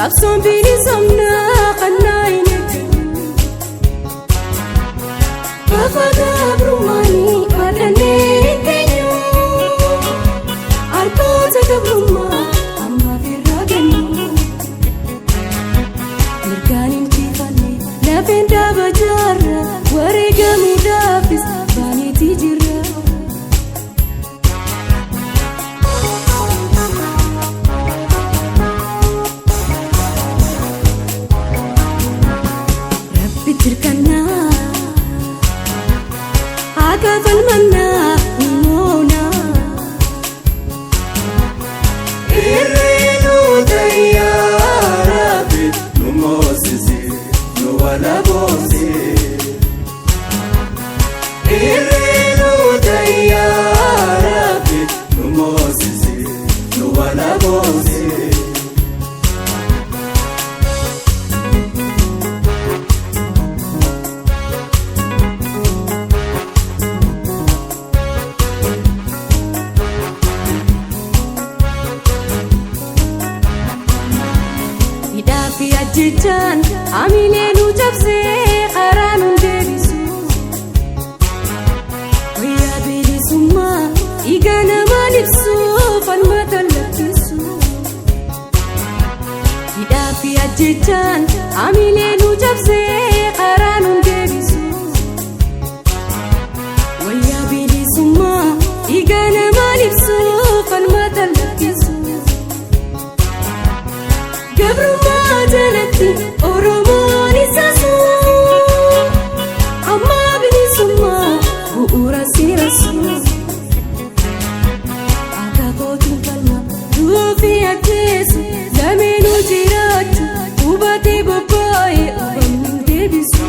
Qabsoon bilisummaa kannaa hin eeggannu. Gaafa gabrummaanii baadhannee hin teenyu. Harkoota gabrummaa ammaaf irraa gannu. Mirgaan injifanne lafeen dhaaba jaarra wareegamuudhaafis baaneetii jirra. Rabbi tirkannaa haqa falmannaa ni moona. Irreenu tayyaa Rabbi nu moosisi nu walaboomsi. Irreenu tayyaa Rabbi nu moosisi nu walaboomsi. Hidhaa fi ajjechaan hamilee nu cabsee karaa nu deebisu. Wayyaa bilisummaa dhiiga namaan ibsu falmata lakkisu. Hidhaa fi ajjechaan hamilee nu cabsee karaa nu deebisu. Wayyaa bilisummaa dhiiga namaan ibsu falmata lakkisu. Gabrummaa jalatti Oromoon isa suu amma bilisummaa bu'uura seera suu akka kootiin falma duufi ajjeesu lameenuu jiraachuu hubatee bobba'ee hubamni hin deebisu.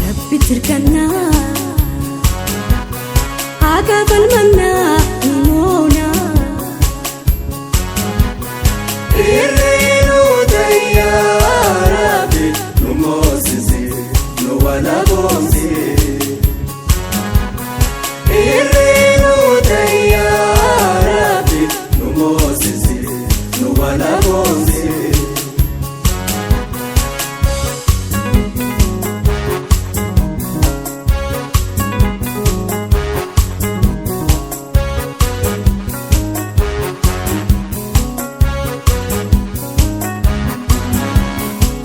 Rabbi tirkannaa. Haqa falmannaa ni moona. Irreenu tayyaa Rabbi nu moosisi nu walaboomsi. Irreenu tayyaa Rabbi nu moosisi nu walaboomsi.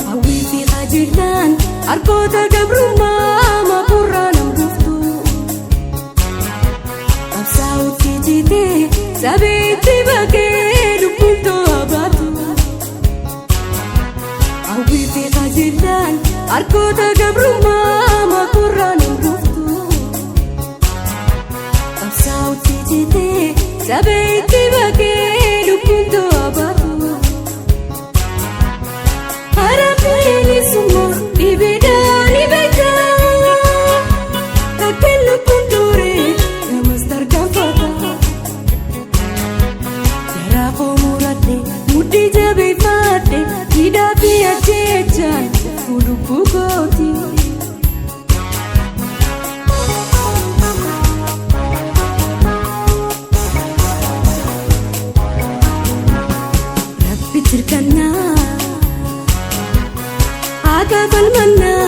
Hawwii fi qajeelaan harkoota gabrummaa makurraa nam dhuftu. Qabsaa'utti jitee sabeetti baqee lubbuun to'a baatu. Hawwii fi qajeelaan harkoota gabrummaa makurraa nam dhuftu. Qabsaa'utti jitee sabeetti baqee lubbuun to'a baatu. Hara bilisummaa dhibeedhaan beeka. Takkeen lubbuun ture namas tarkaanfata. Garaa koo muradhe mudhii jabeeffadhe hidhaa fi ajjechaan lubbuu kooti. Rabbi tirkannaa. Haqa falmannaa.